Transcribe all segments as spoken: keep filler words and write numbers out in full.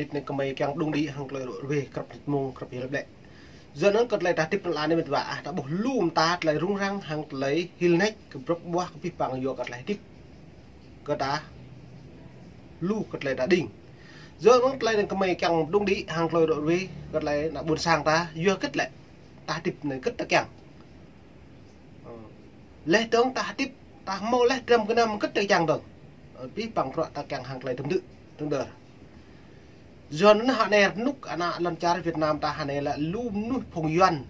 Hơdip anai kơmơi kiăng đung đĭ hăng tơlơi ră ruai, krăp hơdip mông, krăp hil ƀlĕ. Yua anŭn kơ tơlơi ta hơdip anŭn lĕ mĕt wa, ah, ta ƀuh lu mơta tơlơi rŭng răng hăng tơlơi hil nač, kơ bruă ƀuah, kơ abih bang yua kơ tơlơi hơdip kơ ta, lu kơ tơlơi ta đing. Yua anŭn tơlơi anai kơmơi kiăng đung đĭ hăng tơlơi ră ruai kơ tơlơi ană ƀôn sang ta, yua hơget lĕ ta hơdip anai hơget ta kiăng. Ơ. Laih dơ̆ng ta hơdip, ta hmâo laih dram gơnam hơget ta kiăng dơ̆ng. Ơ, abih bang bruă ta kiăng hăng tơlơi tơm đư̆, tơm đơr. Yua anŭn hơnai rơnŭk ană lŏn čar Việt Nam ta hơnai lĕ lu mơnuih phung Yuan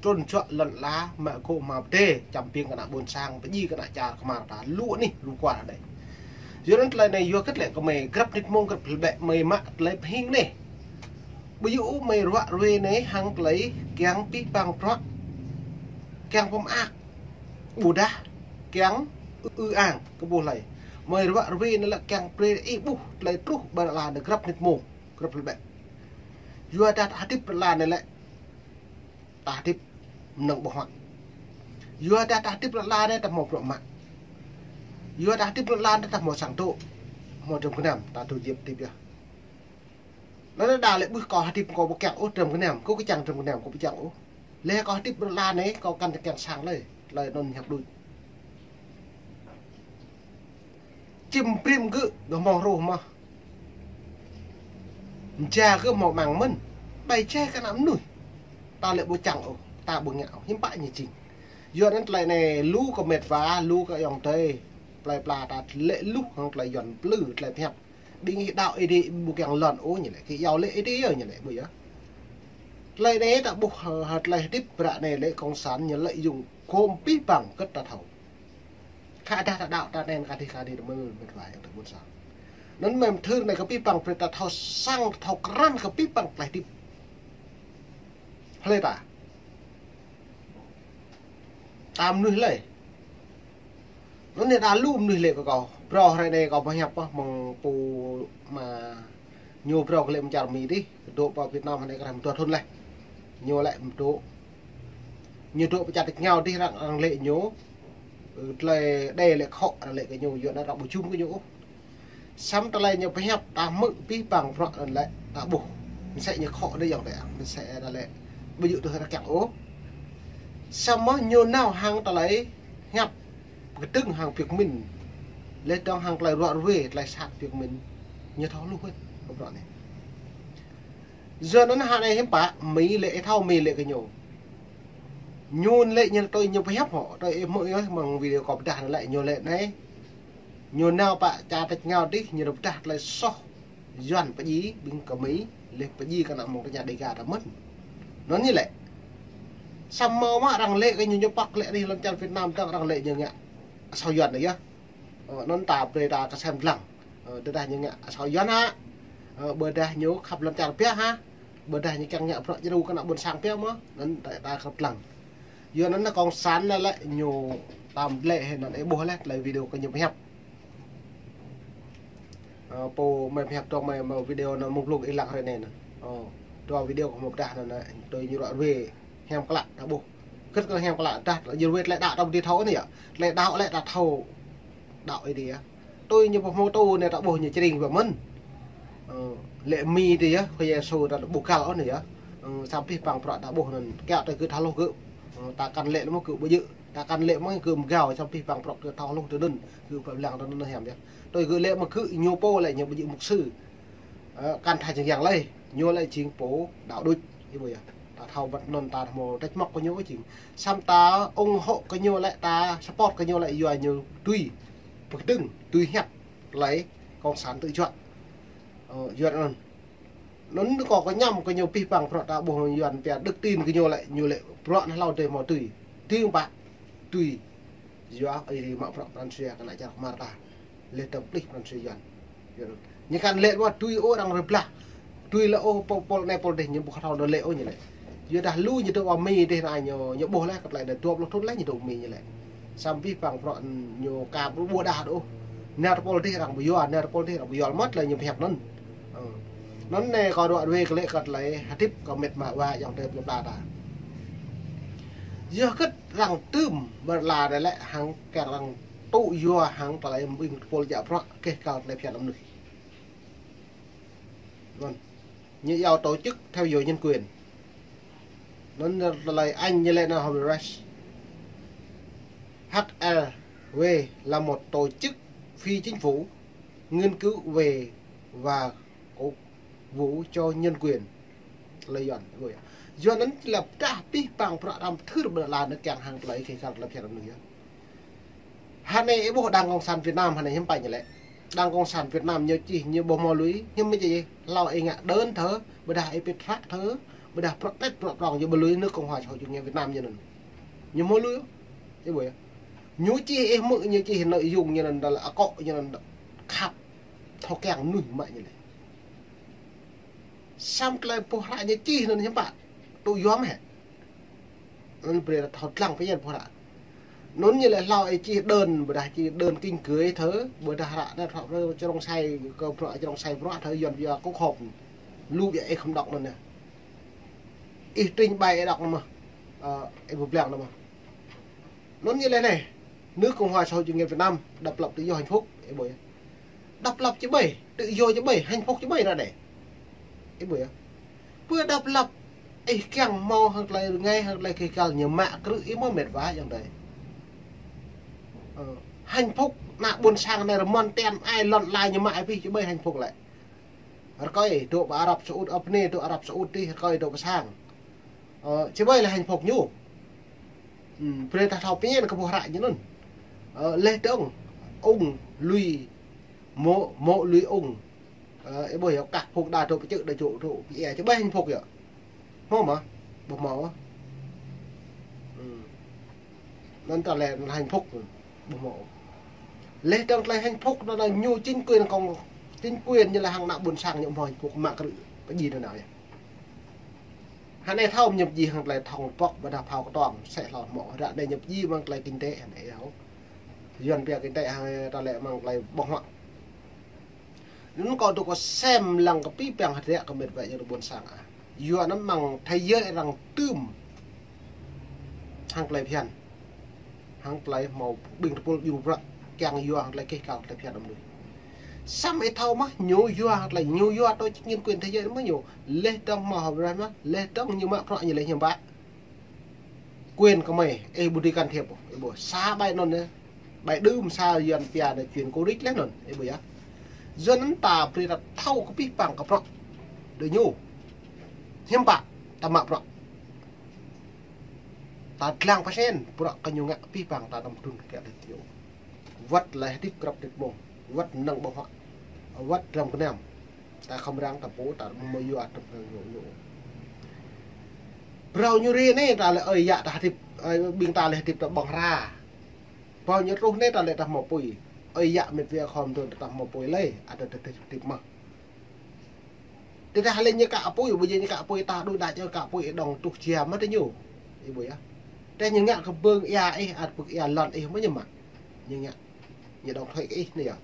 trŭn čuă lŏn ala, mă gŏ mă pơdai, čăm ƀing kơ ană ƀôn sang, pơdjai kơ ană čar Khmer ta, lu anih, lu kual hơdai. Yua anŭn tơlơi anai yua hơget lĕ kơmơi krăp hơdip mông, krăp hil ƀlĕ, mơi mă tơlơi pơhing anai. Ƀu djơ̆ ôh mơi ră ruai anai hăng tơlơi kiăng abih bang bruă, kiăng pơmơak, ƀôdah kiăng ư, ư ang kơ ƀuh hlơi. Mơi ră ruai anai lĕ kiăng brơi ih ƀuh tơlơi truh ƀơi lŏn ala anai krăp hơdip mông, krăp hil ƀlĕ. Yua dah ta hơdip lŏn ala anai lĕ ta hơdip mơnơ̆ng ƀơ̆ng huă. Yua dah ta hơdip lŏn ala anai ta hmâo bruă mă. Yua dah hơdip lŏn ala anai ta hmâo sang dŏ, hmâo dram gơnam, ta dŏ djŏp hơdip yơh. Anŭn đa lĕ ƀuh kâo hơdip kâo ƀu kiăng ôh dram gơnam, kâo kơ kiăng dram gơnam kâo ƀu kiăng ôh. Laih kâo hơdip lŏn ala anai kâo kăn kiăng sang lơi, tơlơi anŭn hiăp đôč. Čim brĭm gơ̆, gơ̆ hmâo hruh mơh. Mơja gơ̆ hmâo amăng mơ̆n. Ƀai jai kơ ană mơnuih. Ta lĕ ƀu čang ôh, ta ƀu ngă ôh, hiư̆m pă ñu jing. Yua anŭn tơlơi anai lu kơ mĕt wa, lu kơ ayŏng adơi plơi pla ta lĕ luh hăng tơlơi Yuan plư, tơlơi pơhiăp. Ƀing ih đaŏ Ơi Adai ƀu kiăng lŏn ôh ñu lĕ, kơ iâu lĕ Ơi Adai yơh ñu lĕ, ƀu yơh. Tơlơi anai ta ƀuh hơ, hơ tơlơi hơdip ră anai lĕ cộng sản ñu lợi dụng gom abih bang hơget ta thâo. Khă dah ta đaŏ ta anŭn kơ dih kơ dih mơ̆n mĕt wa ayŏng adơi ƀôn sang. Anŭn mơ̆ng thưr anai kơ abih bang brơi ta thâo săng, thâo krăn kơ abih bang tơlơi hơdip. Hlơi ta? Ta mơnuih hlơi? Anŭn anai đa lu mơnuih lĕ kơ kâo. Phrâo hrơi anai kâo pơhiăp pơ mơ̆ng pô mă ñu phrâo kơ lĕ mơ̆ng čar Mi dih, dŏ pơ Việt Nam hơnai kơ răm dua thŭn laih. Ñu lĕ dŏ. Ñu dŏ pơ čar tač rơngiao dih arăng, arăng lĕ ñu. Ơ, tơlơi đe lĕ khŏ arăng lĕ kơ ñu, yua anŭn arăng ƀu jum kơ ñu ôh. Samơ̆ tơlơi ñu pơhiăp ta hmư̆ abih bang bruă anŭn lĕ ta ƀuh. Mơsĕ ñu khŏ dih ayŏng adơi, mơsĕ ta lĕ ƀu djơ̆ tui arăng kiăng ôh. Samơ̆ ñu nao hăng tơlơi hiăp pơkơdơ̆ng hăng Việt Minh. Laih dơ̆ng hăng tơlơi ră ruai, tơlơi sat Việt Minh. Ñu thâo hluh hĭ kơ bruă anai. Yua anŭn hơnai hiư̆m pă, Mi lĕ ih thâo Mi lĕ kơ ñu. Ñu lĕ ñu tui ñu pơhiăp hŏ, tui ih hmư̆ yơh mơ̆ng video kâo pơdah anŭn lĕ ñu lĕ anai. Ñu nao pơ čar tač rơngiao dih, ñu pơdah tơlơi soh Yuan pơdjai ƀing kơ Mi, laih pơdjai kơ ană mơ̆ng tơña Dêga ta mơ̆n. Anŭn ñu lĕ. Samơ̆ mă arăng lĕ kơ ñu ñu pŏk lĕ dih lŏn čar Việt Nam dơ̆ng arăng lĕ ñu ngă asâo Yuan dih yơh. Ơ, anŭn ta brơi ta kơsem lăng. Ơ, tơdah ñu ngă asâo Yuan hă. Ơ, ƀôdah ñu khăp lŏn čar biă hă. Ƀôdah ñu kiăng ngă bruă djru kơ ană ƀôn sang biă mơ̆. Anŭn ta, ta krăp lăng. Yua anŭn ană cộng sản anŭn lĕ ñu tam lĕ hĭ anŭn ih ƀuh laih tơlơi video kơ ñu pơhiăp. Ơ, pô mơi pơhiăp dơ̆ng mơi, mơi video anŭn mơ̆ng blung ih lăng hrơi anai anŭn. Ơ, dua video kơ hmâo pơdah anŭn, anŭn tui ñu ră ruai hiam klă ta ƀuh. Hơget kơ hiam klă dah, ră ruai tơlơi đaŏ ta ƀu dưi thâo anŭn yơh. Tơlơi đaŏ lĕ ta thâo đaŏ Ơi Adai yơh. Tui ñu pơhmutu anai ta ƀuh ñu čring biă mơ̆n. Ơ, lĕ Mi dih yơh, Khua Yêsu ta ƀu găl ôh anai yơh. Ơ, samơ̆ abih bang bruă ta ƀuh anŭn, kiaŏ tui gơ̆ thâo hluh gơ̆. Ơ, ta kăn lĕ mơ̆ gơ̆ ƀu djơ̆, ta kăn lĕ mơ̆ gơ̆ mơgao, samơ̆ abih bang bruă gơ̆ thâo hluh tui anŭn, gơ̆ pơblang tui anŭn hiam yơh. Tui gơ̆ lĕ mơ̆ gơ̆ ñu pô lĕ ñu ƀu djơ̆ mục sư. Ơ, kăn tha jing yang lĕ, ñu lĕ jing pô đaŏ đôč, ih ƀuh yơh. Ta thâo băt anŭn ta hmâo tĕč mŏk kơ ñu jing. Samơ̆ ta ủng hộ kơ ñu lĕ, ta support kơ ñu lĕ yua ñu tui pơkơdơ̆ng, tui hiăp tơlơi cộng sản tŭ juă. Ơ, Yuan anŭn. Anŭn kâo kơñăm kơ ñu abih bang bruă ta ƀuh Yuan pia đức tin kơ ñu lĕ, ñu lĕ bruă anŭn hlâo dêh hmâo tui. Tui ƀă, tui. Yua Ơi Adai mă bruă pran jua kơ ană čar Khmer ta. Laih dơ̆ng pơplih pran jua Yuan. Yuan. Ñu kăn lĕ mơ̆ tui ôh arăng rơblah. Tui lĕ ôh pô, pô anai pô dih ñu ƀu thâo anŭn lĕ ôh ñu lĕ. Yua dah lu ñu dŏ pơ Mi dih anai ñu, ñu ƀuh laih kơ tơlơi anai dua pluh thŭn laih ñu dŏ Mi ñu lĕ. Samơ̆ abih bang bruă ñu ka ƀu ƀuh đah ôh. Nao tơ pô dih arăng ƀu yua, nao tơ pô dih arăng ƀu yua mơ̆ tơlơi ñu pơhiăp anŭn. Ơ. Anŭn anai kâo ră ruai kơ lĕ kơ tơlơi hơdip kơ mĕt wa ayŏng adơi plơi pla ta. Yua hơget arăng tơm ƀơi lŏn ala anai lĕ hăng kiăng arăng tŭ yua hăng tơlơi ƀing tơpul djă bruă kơ kơ tơlơi phiăn mơnuih. Vâng. Ñu yua tổ chức theo dõi nhân quyền. Anŭn tơlơi Anh ñu lĕ anŭn Human Rights. H R W là một tổ chức phi chính phủ nghiên cứu về và cổ vũ cho nhân quyền. Tơlơi Yuan, ơi ƀuh yơh. Yuan anŭn lĕ pơdah pih pang prăk ram thưr ƀơi lŏn anai kiăng hăng tơlơi kơ kar tơlơi phiăn anŭn yơh. Hơnai ih ƀuh Đảng Cộng sản Việt Nam hơnai hiư̆m pă ñu lĕ. Đảng Cộng sản Việt Nam ñu čih ñu ƀu hmâo lui, hiư̆m mơ̆ čih hlâo ih ngă đơn thơ, ƀôdah ih pit hră thơ, ƀôdah protest prŏng prŏng ñu ƀu lui nước Cộng hòa Xã hội Chủ nghĩa Việt Nam ñu anŭn. Ñu hmâo lui, ih ƀuh yơh. Ñu čih ih hmư̆ ñu čih nội dung ñu anŭn dal akŏ ñu anŭn khăp thâo kiăng mơnuih mă ñu lĕ. Samơ̆ tơlơi boh hră ñu čih anŭn hiư̆m pă, tŭ yom hĕ. Anŭn brơi ta thâo lăng pơñen boh hră. Anŭn ñu lĕ hlâo ih čih đơn, ƀôdah čih đơn kinh cưới thơ, ƀôdah hră anai hră čơrông sai, kơ bruă čơrông sai bruă thơ Yuan pia kŭk họp. Lu biă ih khŏm đŏk anŭn yơh. Ih trình bày ih đŏk anŭn mơ̆n. Ơ, ih ƀu lăng anŭn mơ̆n. Anŭn ñu lĕ anai, nước Cộng hòa Xã hội Chủ nghĩa Việt Nam độc lập tự do hạnh phúc, ih ƀuh yơh. Độc lập či ƀơi, tự do či ƀơi, hạnh phúc či ƀơi ră anai. Ih ƀuh yơh. Pơ độc lập, ih kiăng hmâo hăng tơlơi rơngai, hăng tơlơi kơ kar ñu mă krư̆ ih mơ̆ mĕt wa ayŏng adơi. Ơ, hạnh phúc ană ƀôn sang anai rơmon tem ai lŏn lai ñu mă ih pih či ƀơi hạnh phúc lĕ. Rơkơi dŏ pơ Arab Saudi, ơ, pơ anai dŏ Arab Saudi, rơkơi dŏ pơ sang. Ơ, či ƀơi lĕ hạnh phúc ñu. Ưm, brơi ta thâo pơñen kơ boh hră ñu anŭn. Ơ, laih dơ̆ng, ung lui, mô̆, mô̆ lui ung. Ơ, ih ƀuh yơh kah phung đa dŏ pơčơ̆ đa dŏ, dŏ pơ ia, či ƀơi hạnh phúc yơh. Hmâo mơ̆? Ƀu hmâo. Ưm. Anŭn ta lĕ hạnh phúc, ƀu hmâo. Laih dơ̆ng tơlơi hạnh phúc anŭn ñu chính quyền kông, chính quyền ñu lĕ hăng ană ƀôn sang ñu hmâo hạnh phúc mă krư̆ pơjing anŭn yơh. Hơnai thâo ñu pơjing hăng tơlơi thŏng pŏk ƀôdah phao kơtuang, sĕ hlâo hmâo. Ră anai ñu pơjing mơ̆ng tơlơi kinh tế hơnai yơh. Yuan pia kinh tế hăng ta lĕ mơ̆ng tơlơi ƀơ̆ng huă. Anŭn kâo dŏ kâo sem lăng kơ pih pang hơdră kơ mĕt wa ayŏng adơi ƀôn sang ah. Yua anŭn mơ̆ng thế giới arăng tưm hăng tơlơi phiăn. Hăng tơlơi hmâo ƀing tơpul djru prăk kiăng yua hăng tơlơi kơ kar tơlơi phiăn anŭn lui. Samơ̆ ih thâo mơ̆, ñu yua hăng tơlơi, ñu yua tổ chức nhân quyền thế giới mơ̆ ñu. Laih dơ̆ng hmâo hơbrah mơ̆, laih dơ̆ng ñu mă prăk ñu laih hiư̆m pă. Quyền kơ mơi, ih ƀu dưi can thiệp, ih ƀuh. Sa ƀai anŭn yơh. Ƀai đưm sa Yuan pia anai chuyện cũ rích laih anŭn, ih ƀuh yơh. Yuan anŭn ta brơi ta thâo kơ pih pang kơ prăk đơi ñu. Hiư̆m pă, ta mă prăk. Ta lăng pơsen, prăk kơ ñu ngă pih pang ta năm trun kơ đơi ñu. Wơ̆t tơlơi hơdip krăp hơdip mông, wơ̆t mơnăng ƀơ̆ng huă, wơ̆t răm kơnăm. Ta khŏm răng ta pô, ta mơ̆ yua ta pơnăng ñu ñu. Phrâo ñu ri anai ta lĕ ơi yă ta hơdip, ơi ƀing ta lĕ hơdip ta ƀơ̆ng hra. Phrâo ñu truh anai ta lĕ ta hmâo apui. Ơi yă mĕt wa khŏm tơ̆ ta hmâo apui lĕ, ăt ta hơdip mơ̆n. Tơdah lĕ ñu ka apui, ƀu djơ̆ ñu ka apui ta đuaĭ đač ơi ka apui ih dŏng tuh jia mơ̆ tơ ñu. Ih ƀuh yơh. Tơdah ñu ngă kơ bưng ia ih, ăt bưng ia lŏn ih mơ̆ ñu mă. Ñu ngă. Ñu dŏng thuê kơ ih anai yơh.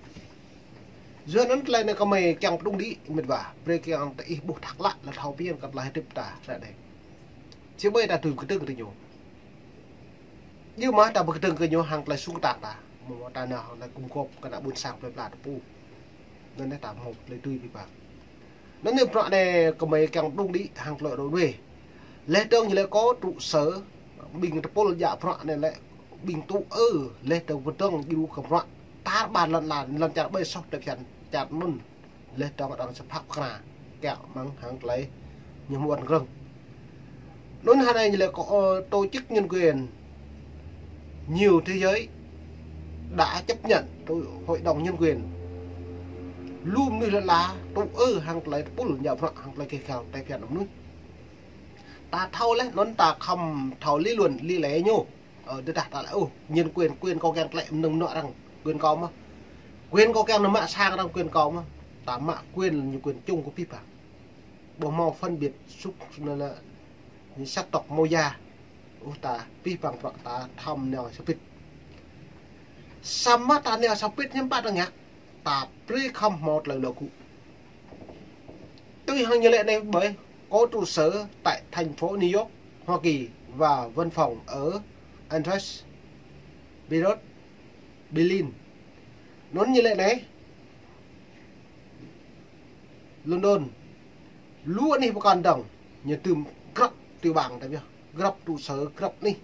Yua anŭn tơlơi anai kơ mơi kiăng pơdŏng đĭ mĕt wa. Brơi kiăng tơ ih ƀuh thak lă lă thâo pơyơr kơ tơlơi hơdip ta ră anai. Či ƀơi ta tui pơkơdơ̆ng kơ ñu. Yua mơ̆ ta pơkơdơ̆ng kơ ñu hăng tơlơi sung kơtang ta. Mơ̆ ta nao hăng tơlơi gum gôp kơ ană ƀôn sang plơi pla ta pô. Anŭn anai ta hmâo tơlơi tui pih pang. Anŭn anai prăk anai kơ mơi kiăng pơdŏng đĭ hăng tơlơi rŏ ruai. Laih dơ̆ng ñu lĕ kơ trụ sở ƀing tơpul djă prăk anai lĕ ƀing tŭ ư, laih dơ̆ng pơdơ̆ng djru kơ prăk. Tar ƀar lŏn lan, lŏn čar ƀơi soh tơlơi phiăn, čar anŭn. Laih dơ̆ng arăng sa phak pơkra, kiăng mơ̆ng hăng tơlơi ñu hmâo ƀơ̆ng rơ̆ng. Anŭn hơnai ñu lĕ kơ, ơ, tổ chức nhân quyền nhiều thế giới đã chấp nhận tổ, Hội đồng Nhân quyền. Lu mơnuih lŏn ala tŭ ư hăng tơlơi tơpul djă prăk hăng tơlơi kơ kar tơlơi phiăn mơnuih. Ta thâo laih, anŭn ta khŏm thâo lý luận, lý lẽ ñu. Ơ, tơdah ta lĕ, ơ, nhân quyền, quyền kâo kiăng tlĕ mơnơ̆ng mơnuă arăng, quyền kâo mơ̆n. Quyền kâo kiăng nao mă sang arăng, quyền kâo mơ̆n. Ta mă quyền, ñu quyền chung kơ pih pang. Ƀu hmâo phân biệt súc, anŭn lĕ, ñu sắc tộc màu da. Ơ, ta pih pang prăk ta thâo nao sa pit. Samơ̆ ta nao sa pit hiư̆m pă ta ngă. Ta brơi khŏm hmâo tơlơi lŏ gŭ. Tui hăng ñu lĕ anai ƀơi, có trụ sở tại thành phố New York, Hoa Kỳ và văn phòng ở Antrax, Beirut, Berlin. Anŭn ñu lĕ anai, London, Lu anih pơkŏn dơ̆ng, ñu tŭm grăp tiểu bang ta biă, grăp trụ sở, grăp anih.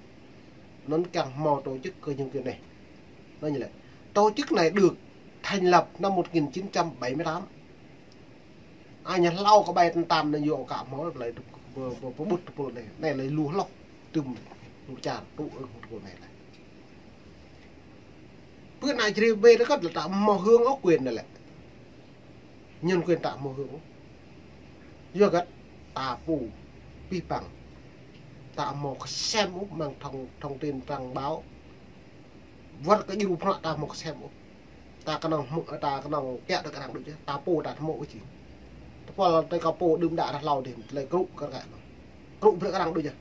Anŭn kiăng hmâo tổ chức kơ nhân quyền anai. Anŭn ñu lĕ. Tổ chức này được thành lập năm một nghìn chín trăm bảy mươi tám. Anai ñu hlâo kơ ƀai tơm tơm anai yua kơ hmâo tơlơi pơƀut tơpul anai. Anai lĕ lu hloh tŭm lu čar tŭ ư tơpul anai lĕ. Pơ anai čri bê ta kơ̆t lĕ ta hmâo hơ̆ng ôh quyền anai lĕ. Nhân quyền ta hmâo hơ̆ng ôh. Yua hơget? Ta pô pih păng. Ta hmâo kơsem ôh mơ̆ng thông, thông tin trang báo. Wơ̆t kơ djru bruă ta hmâo kơsem ôh. Ta kơnơ̆ng hmư̆, ta kơnơ̆ng kiaŏ tơ kơ arăng đôč yơh. Ta pô ta hmâo ôh či. Tơpul tơ kơ pô đưm đă ră hlâo dih, tơlơi krŭ kơ ră kơ. Krŭ brơi kơ arăng đôč yơh.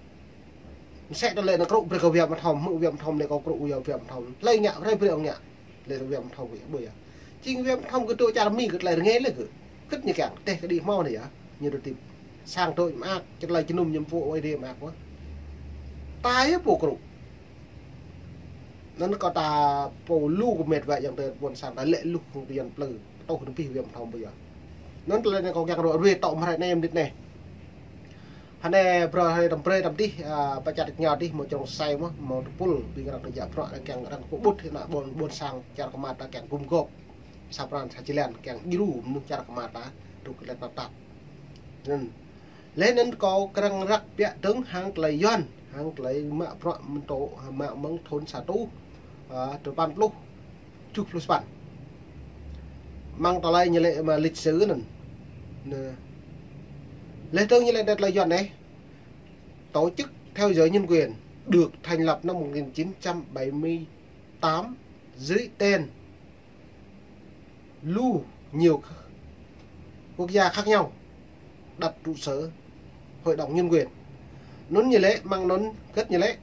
Mơsĕ tơlơi anai krŭ brơi kơ Việt Nam thom, hmư̆ Việt Nam thom anai kâo krŭ yua Việt Nam thom. Tơlơi ngă brơi brơi ngă. Lĕ Việt Nam thom kơ ƀu yơh. Jing Việt Nam thom kơ tơ čar Mi kơ tơlơi rơngai lĕ kơ. Kơ̆t ñu kiăng, teh kơ đĭ hmâo anai yơh. Ñu tơtip. Sang tơ̆ mơak, čơt tơlơi jơnum ñu pô ơi đê mơak wơ̆t. Ta yơh pô krŭ. Anŭn kơ ta pô lu kơ met wa yang tơ ƀôn sang ta lĕ lu kơ yang plư. Tơ̆ nơ̆ng pih Việt Nam thom ƀu yơh. Anŭn tơlơi anai kâo kiăng ră ruai tŏ mơ̆ng hrơi anai mơnit anai. Hơnai brơi hơnai tơm brơi tơm dih, a, pơčăt tơña dih hmâo črông sai mơ̆, hmâo tơpul, ƀing arăng tơjă bruă, kiăng arăng pơƀut hĭ ană ƀôn, ƀôn sang čar kơmă ta kiăng gum gôp. Sa pran sa jơlan, kiăng djru mơnuih čar kơmă ta, truh kơ lĕ tơnap tap. Anŭn. Lĕ anŭn kâo krăng răk biă dơ̆ng hăng tơlơi Yuan, hăng tơlơi mă bruă mơ̆ng tŏ, mă mơ̆ng thun sa rơtuh, a, dua păn pluh. Tơjuh pluh sapăn. Mơ̆ng tơlơi ñu lĕ mă lịch sử anŭn. Anai. Lĕ tơ̆ng ñu lĕ đet lĕ Yuan anai. Tổ chức theo dõi nhân quyền được thành lập năm một nghìn chín trăm bảy mươi tám dưới tên lu nhiều quốc gia khác nhau đặt trụ sở Hội đồng Nhân quyền. Anŭn ñu lĕ, mơ̆ng anŭn hơget ñu lĕ,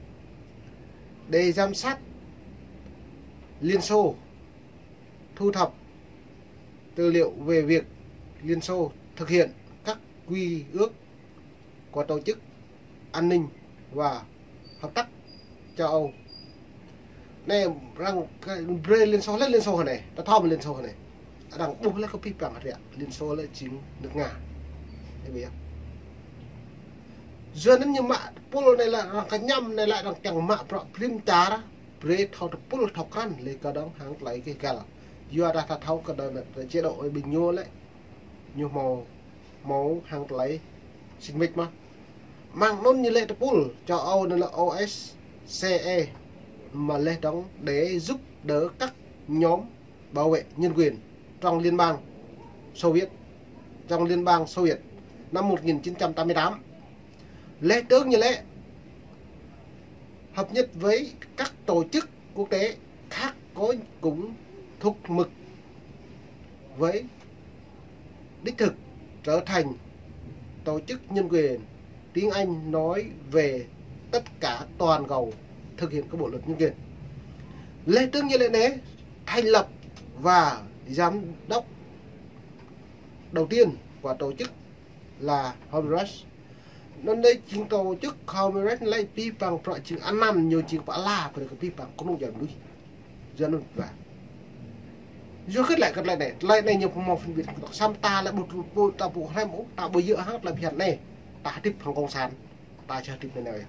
để giám sát Liên Xô, thu thập tư liệu về việc Liên Xô thực hiện các quy ước của Tổ chức An ninh và Hợp tác châu Âu. Anai arăng kơ brơi Liên Xô lĕ Liên Xô hơnai, ta thom Liên Xô hơnai. Arăng ƀuh lĕ kơ pih păng ră, Liên Xô lĕ jing nước Nga. Anai ƀiă. Yua anŭn ñu mă tơpul anai lĕ arăng kơñăm anai lĕ arăng kiăng mă bruă prim čar, brơi thâo tơpul thâo krăn lĕ kơ dơ̆ng hăng tơlơi kơ găl. Yua dah ta thâo kơ dơ̆ng chế độ ơi ƀing ñu lĕ. Ñu hmâo, hmâo hăng tơlơi sĭt mĭt mơ̆. Mơ̆ng anŭn ñu lĕ tơpul, châu Âu anŭn lĕ OSCE, mă lĕ dơ̆ng để giúp đỡ các nhóm bảo vệ nhân quyền trong Liên bang Xô Viết, trong Liên bang Xô Viết năm một nghìn chín trăm tám mươi tám. Lĕ tơ̆ng ñu lĕ hợp nhất với các tổ chức quốc tế khác có cùng thúc mục với đích thực trở thành tổ chức nhân quyền. Tiếng Anh nói về tất cả toàn cầu thực hiện các bộ luật nhân quyền. Lĕ tơ̆ng ñu lĕ anai thành lập và giám đốc đầu tiên của tổ chức là Human Rights. Anŭn anai jing tổ chức Human Rights lĕ pih păng bruă jing anăn ñu jing pơala brơi kơ pih păng kơnung djuai mơnuih. Yua anŭn ƀă. Yua hơget lĕ kơ tơlơi anai, tơlơi anai ñu pơmơ̆ phân biệt, samơ̆ ta lĕ ƀu, ƀu, ta ƀu hlăm ôh, ta ƀu djơ̆ hăng tơlơi phiăn anai. Ta hơdip hăng cộng sản, ta či hơdip anai nao yơh.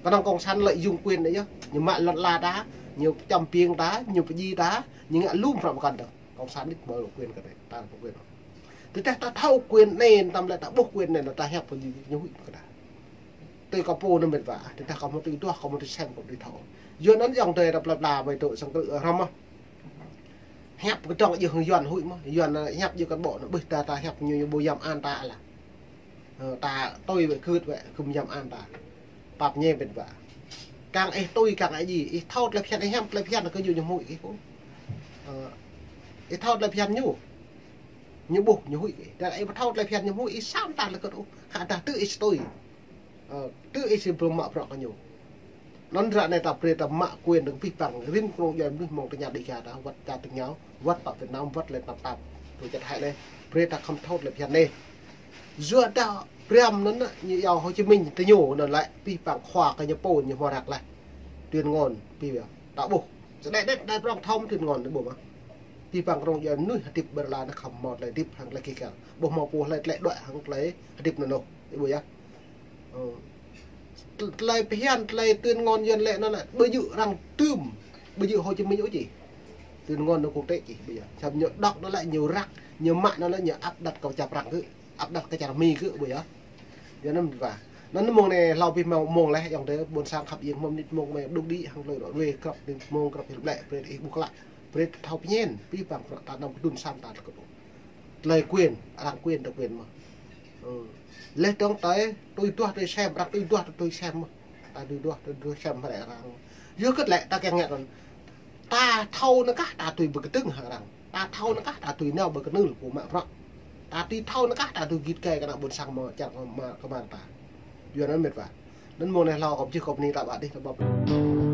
Kơnơ̆ng cộng sản lợi dụng quyền anai yơh, ñu mă lŏn ala ta, ñu čăm ƀing ta, ñu pơdjai ta, ñu ngă lu bruă pơkŏn ta. Cộng sản đĭt mơ̆ quyền kơ anai, ta ƀu quyền. Tơdah ta thâo quyền anai, tơm lĕ ta ƀuh quyền anai, ta hiăp kơ ñu, ñu huĭ kơ ta. Tui kâo pô anŭn met wa, tơdah kâo hmâo tui duah, kâo hmâo tui sem, kâo tui thâo. Yua anŭn yŏng tơi ta pla pla ƀai tŏ sang krư̆ hrăm mơ̆. Hiăp kơ dơ̆ng djơ̆ hăng Yuan huĭ mơ̆, Yuan, ơ, hiăp djơ̆ cán bộ anŭn ƀuh ta, ta hiăp ñu, ñu ƀu yăm an ta lah. Ơ, ta tui wơ̆t gưt wơ̆t, kư̆m yăm an ta. Pap ñe met wa. Kiăng ih tui, kiăng ih djai, ih thâo tơlơi phiăn, ih hiam tơlơi phiăn kơ ñu, ñu huĭ ih pô. Ơ, ih thâo tơlơi phiăn ñu. Ñu ƀuh, ñu huĭ ih. Tơdah ih ƀu thâo tơlơi phiăn ñu huĭ ih, samơ̆ ta lĕ kơ ôh. Khă dah tơ ih či tui. Ơ, tơ ih či pơmă bruă kơ ñu. Anŭn ră anai ta brơi ta mă quyền dơ̆ng pih păng rĭm kơnung djuai mơnuih mơ̆ng tơña Đêga ta, wơ̆t čar tơña, wơ̆t pơ Việt Nam, wơ̆t lĕ tơnap tap. Tui čăt hăi anai, brơi ta khŏm thâo tơlơi phiăn anai. Yua dah Brem anŭn ñu iâu Hồ Chí Minh tơ ñu anŭn lĕ pih păng khua kơ ñu pô ñu hmâo răk lĕ. Tuyên ngôn pih păng. Ta ƀuh. Sơđai đet đai prong thâo tuyên ngôn anai ƀuh mơ̆. Abih bang rŏng djuai mơnuih hơdip ƀơi lŏn anai khŏm hmâo tơlơi hơdip hăng tơlơi kih kăl. Ƀu hmâo pô hlơi tơlơi đuaĭ hăng tơlơi hơdip anŭn ôh. Ih ƀuh yơh. Ơ. Tơlơi phiăn, tơlơi tuyên ngôn Yuan lĕ anŭn lĕ ƀu djơ̆ arăng tơm, ƀu djơ̆ Hồ Chí Minh ôh čih. Tuyên ngôn anŭn quốc tế čih ƀuh yơh. Samơ̆ ñu đŏk anŭn lĕ ñu răk, ñu mă anŭn lĕ ñu áp đặt kơ čar Prăng kơ, áp đặt kơ čar Mi kơ ƀuh yơh. Yua anŭn mơ̆n wa. Anŭn mông anai hlâo abih mông, mông laih ayŏng adơi ƀôn sang khăp iêng, mơ̆ng mơnit mông mơ̆ng đŭk đĭ hăng tơlơi đuaĭ wai krăp mơnit mông krăp hil ƀlĕ brơi ih ƀuh klă. Brơi thâo pơñen, abih bang prăk ta năm kơdŭn sam ta tơkơp. Tơlơi quyền, arăng quyền ta quyền mơ̆n. Ơ. Laih dơ̆ng tơlơi tui duah tui sem, arăng tui duah tui sem mơ̆n. Ta tui duah tui, tui sem hrơi arăng. Yua kơ lĕ ta kiăng ngă anŭn. Ta thâo anŭn kah ta tui ƀơi kơtưng hăng arăng. Ta thâo anŭn kah ta tui nao ƀơi kơnưl pô mă prăk. Ta tui thâo anŭn kah ta tui git gai kơ ană ƀôn sang mơ̆ čar kơ mă, kơ mă ta. Yua anŭn mĕt wa. Anŭn mông anai hlâo kâo pơčih kâo bơni ta ƀă dih ta ƀă.